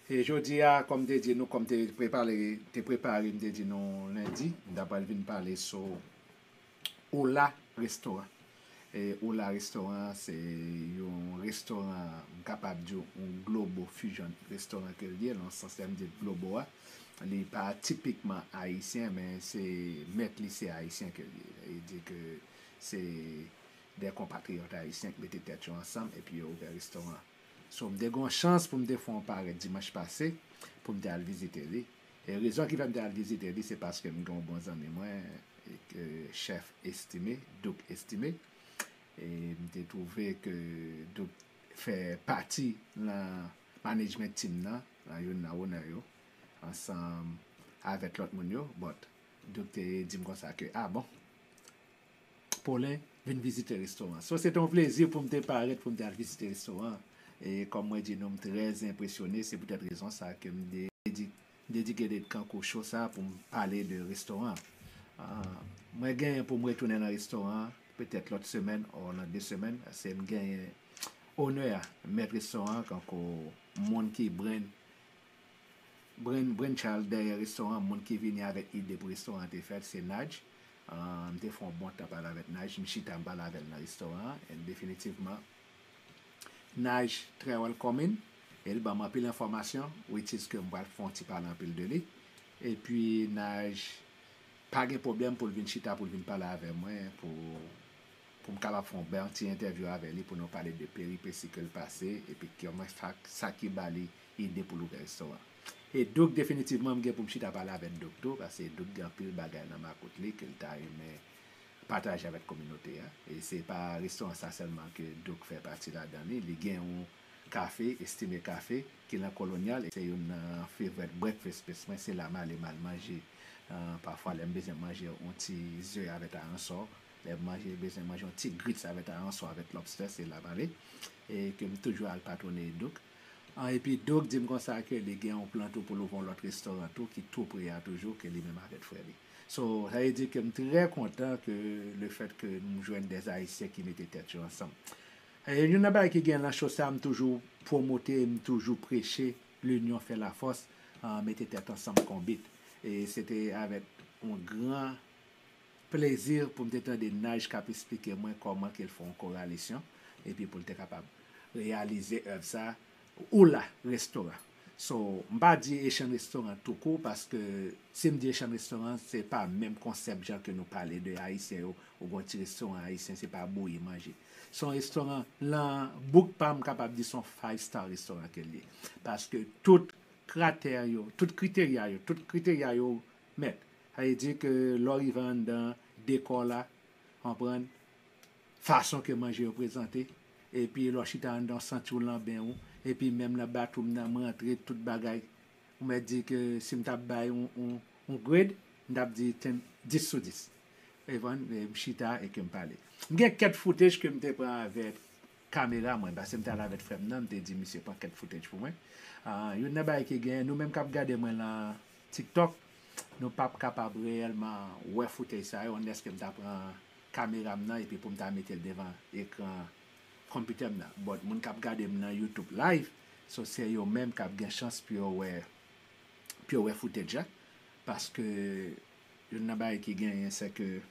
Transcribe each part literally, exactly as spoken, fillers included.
E jodi a, kòm te di nou, kòm te prepare, te prepare, m te di nou lendi, m ta pral vin pale sou Ola Restoran. E Ola Restoran, se yon restoran, m kapab di w, yon globo fusion restoran ke l ye, nan sans lè m di globo a. Li pa tipikman ayisyen, men se mèt li se ayisyen ke l ye. E di ke se de konpatriyòt ayisyen ki mete tèt yo ansanm epi yo ouvè restoran. So, m te gen yon chans pou m te fè yon parèt dimanch pase, pou m te al vizite li. E rezon ki fè m te al vizite li, se paske m gen yon bon zanmi mwen, e ke chèf Estimé, Douk Estimé. E m te twouve ke Douk fè pati nan management team nan, nan youn nan owner yo, ansanm avèk lòt moun yo. But Douk te di m konsa ke, ah bon, Paulin, vin vizite restoran. So, se te yon plezi pou m te parèt, pou m te al vizite restoran. E kòm mwen di nou, m trè enpresyone, se poutèt rezon sa ke m de-, dedi-, dedike de kankou cho sa pou m pale de restoran. Ah, mwen genyen pou m retounen nan restoran, petèt lòt semèn, o nan de semèn, se m genyen onè a, mèt restoran, kankou moun ki brenn, brenn, brainchild dèyè restoran, moun ki vini avèk ide pou restoran te fèt, se Naj. Ah, m te fè yon bon tan pale avèk Naj, m chita m pale avè l nan restoran an, and definitivman, Naj trè welcoming, e l ban m anpil enfòmasyon, which is ke m pral fè yon ti pale anpil de li. Epi Naj pa gen pwoblèm pou l vin chita, pou l vin pale avè mwen, pou, pou m kapab fè yon bèl ti entèvyou avè li, pou nou pale de peripesi ke l pase, epi kòman sa, sa ki ba li ide pou l ouvè restoran. E Douk, definitivman, m gen pou m chita pale avèk Douk tou, paske Douk gen anpil bagay nan makout li ke l ta renmen pataje avèk kominote a. E se pa restoran sa sèlman ke Douk fè pati ladan li. Li gen yon kafe, Estimé Café, ki nan Kolonyal, e se youn nan favorite breakfast place mwen, se la m ale m al manje. Ah, pafwa, lè m bezwen manje yon ti ze avèk aransò, lè m manje, bezwen manje yon ti grits avèk aransò, avèk lobster, se la m ale. E ke m toujou al patwone Douk. Ah, epi Douk di m konsa ke li gen yon plan tou pou l ouvè yon lòt restoran tou, ki tou pre a toujou, ke li menm avèk frè li. So, sa vle di ke m trè kontan ke le fèt ke m jwenn de Ayisyen ki mete tèt yo ansanm. E youn nan bagay ki gen nan cho sa, m toujou pwomote, m toujou preche l'union fait la force, ah, mete tèt ansanm konbit. E se te avèk yon gran plezi pou m te tande Naj k ap esplike mwen kòman ke l fè yon koralisyon, epi pou l te kapab reyalize èv sa, Ola Restoran. So, m pa di Asian Restaurant tou kou, paske si m di Asian Restaurant, se pa menm konsèp jan ke nou pale de Ayisyen yo, ou gon ti restoran ayisyen, se pa bouyi manje. Se yon restoran, nan bouk pa m, m kapab di se yon five star restoran ke l ye. Paske tout kratè yo, tout kriterya yo, tout kriterya yo mèt. Sa vle di ke lè w rive anndan, dekò la, konprann, fason ke manje yo prezante, epi lè w chita anndan, w santi w nan ben w, epi menm nan bathroom nan, m rantre, tout bagay, ou mèt di ke si m t ap bay yon, yon, yon grade, m t ap di ten, dis sou dis. Evan, e m chita e ke m pale. M gen kèk footage ke m te pran avèk kamera mwen, paske m t al avèk frè m nan, m te di misye pran kèk footage pou mwen. Ah, youn nan bagay ki genyen, nou menm k ap gade mwen lan TikTok, nou p ap kapab reyèlman wè footage sa yo, unless ke m ta pran kamera m nan epi pou m ta mete l devan ekran konpitè m nan. But moun k ap gade m nan YouTube live, so se yo menm k ap gen chans pou yo wè, pou yo wè footage la, paske youn nan bagay ki genyen, se ke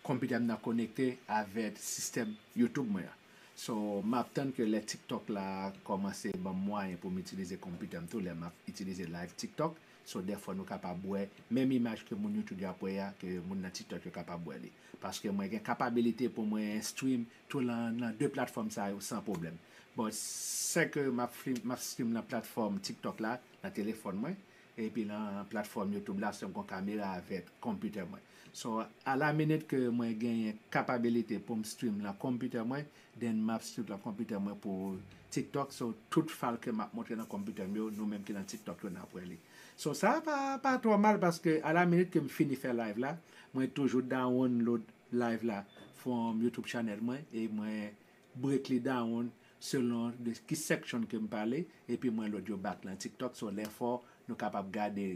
konpitè m nan konekte avèk sistèm YouTube mwen an. So, m ap tann ke lè TikTok la kòmanse ban m mwayen pou m itilize konpitè m tou, lè m ap itilize live TikTok. So, dèfwa nou kapab wè menm imaj ke moun YouTube yo ap wè a, ke moun nan TikTok yo kapab wè li. Paske mwen gen kapabilite pou mwen stream tou lan, nan de platfòm sa yo san pwoblèm. But, se ke m ap flim-, m ap stream nan platfòm TikTok la, nan telefòn mwen, epi nan platfòm YouTube la, se m gon kamera avèk konpitè mwen. So, a la minit ke mwen genyen kapabilite pou m stream nan konpitè mwen, then m ap stream nan konpitè mwen pou TikTok. So, tout file ke m ap montre nan konpitè m yo, nou menm ki nan TikTok yo, n ap wè li. So, sa pa, pa twò mal, paske a la minit ke m fini fè live la, mwen toujou download live la from YouTube channel mwen, e mwen break li down selon de ki section ke m pale, epi mwen load yo back nan TikTok. So, lè fò, nou kapab gade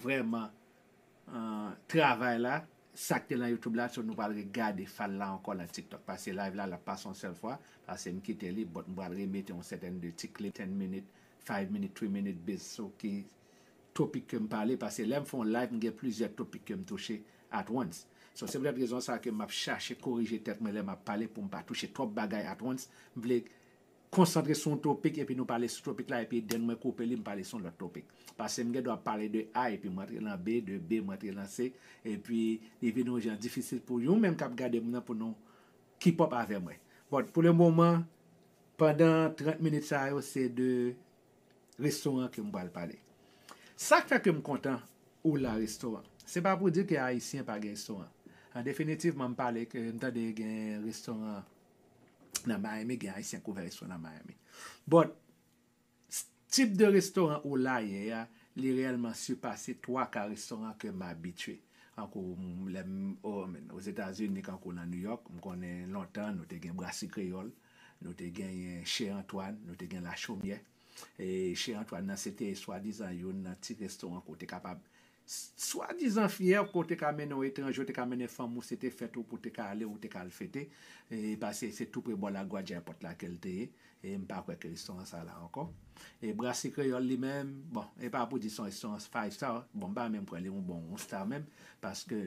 vrèman, ah, travay la, sa k te lan YouTube la, so nou pral regade fal la ankò lan TikTok. Pase live la, l ap pase yon sèl fwa, pase m kite li, but m pral remete yon sèten de ti clip, ten minit, five minute, three minute, based sou ki topik ke m pale, pase lè m fè yon live, m gen plizyè topik ke m touche at once. So, se poutèt rezon sa ke m ap chache korije tèt mwen lè m ap pale pou m pa touche twòp bagay at once. M vle konsantre sou yon topik, epi nou pale sou topik la, epi den mwen koupe li, m pale sou yon lòt topik. Pase m gen dwa pale de A, epi m antre lan B, de B, m antre lan C, epi li vin yon jan difisil pou yon menm k ap gade m nan pou nou keep up avè mwen. But pou le moman, pandan trant minit sa yo, se de restoran ke m pral pale. Sa k fè ke m kontan ou la restoran. Se pa pou di ke Ayisyen pa gen restoran. An definitivman, m pale ke m tande gen restoran nan Miami, gen Ayisyen k ouvè restoran nan Miami. But, tip de restoran ou la ye a, li reyèlman sipase twa ka restoran ke m abitye. Tankou m- lè m o- Ozetazini, tankou nan New York, m konnen lontan nou te gen Brasi Kreyòl, nou te genyen Chez Antoine, nou te gen Lachomyè. E Chez Antoine nan, se te swadizan youn nan ti restoran kote kapab swadizan fyè, kote ka mennen yon etranje, ou te ka mennen fanm ou, se te fèt ou pou te ka ale, ou te ka al fete. E pase se tou pre bò Lagwadjè Airport la ke l te ye. E m pa kwè ke restoran sa la ankò. E Brasi Kreyòl li menm, bon, e pa pou di se yon restoran five star, bon, m pa menm kwè li yon bon yon star menm, paske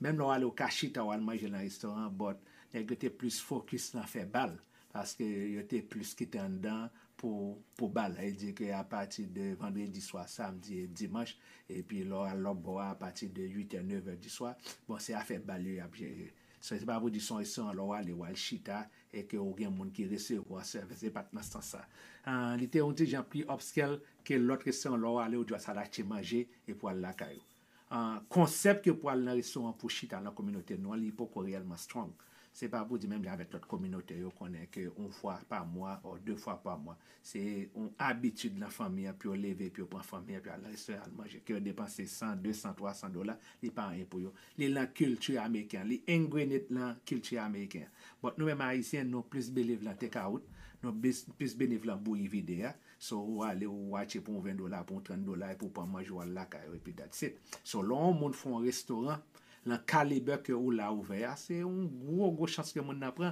menm lè w ale, ou ka chita, w al manje nan restoran, but nèg yo te plis fokis nan fè bal, paske yo te plis kite anndan pou, pou bal. E di ke apati de vandredi swa, samdi e dimanch, epi lè w al lòt bò a, apati de uit è, nèf è di swa, bon, se afè bal yo y ap jere. So, se pa pou di se yon restoran lè w ale, w al chita, e ke ou gen moun ki resevwa sèvis, se pa t nan sans sa. Ah, li te yon ti jan pi upscale ke lòt restoran lè w ale, ou jis al achte manje, epi w al lakay ou. Ah, konsèp ke pou al nan restoran pou chita nan kominote nou an, li poko reyèlman strong. Se pa pou di menm jan avèk lòt kominote yo konnen ke yon fwa pa mwa, o de fwa pa mwa. Se yon abitid nan fanmi an, pou yo leve, pou yo pran fanmi an, pou yo al nan restoran, al manje. Ke yo depanse san, de san, twa san dola, li pa anyen pou yo. Li lan kilti ameriken an, li ingrained lan kilti ameriken an. But nou menm Ayisyen, nou plis believe lan take out, nou bis- plis believe lan bouyi vide a. So, ou ale, ou achte pou yon ven dola, pou yon trant dola, epi ou pran manje, ou al lakay ou, epi that's it. So, lè yon moun fè yon restoran, lan kalib ke ou la ouvè a, se yon gwo, gwo chans ke moun nan pran.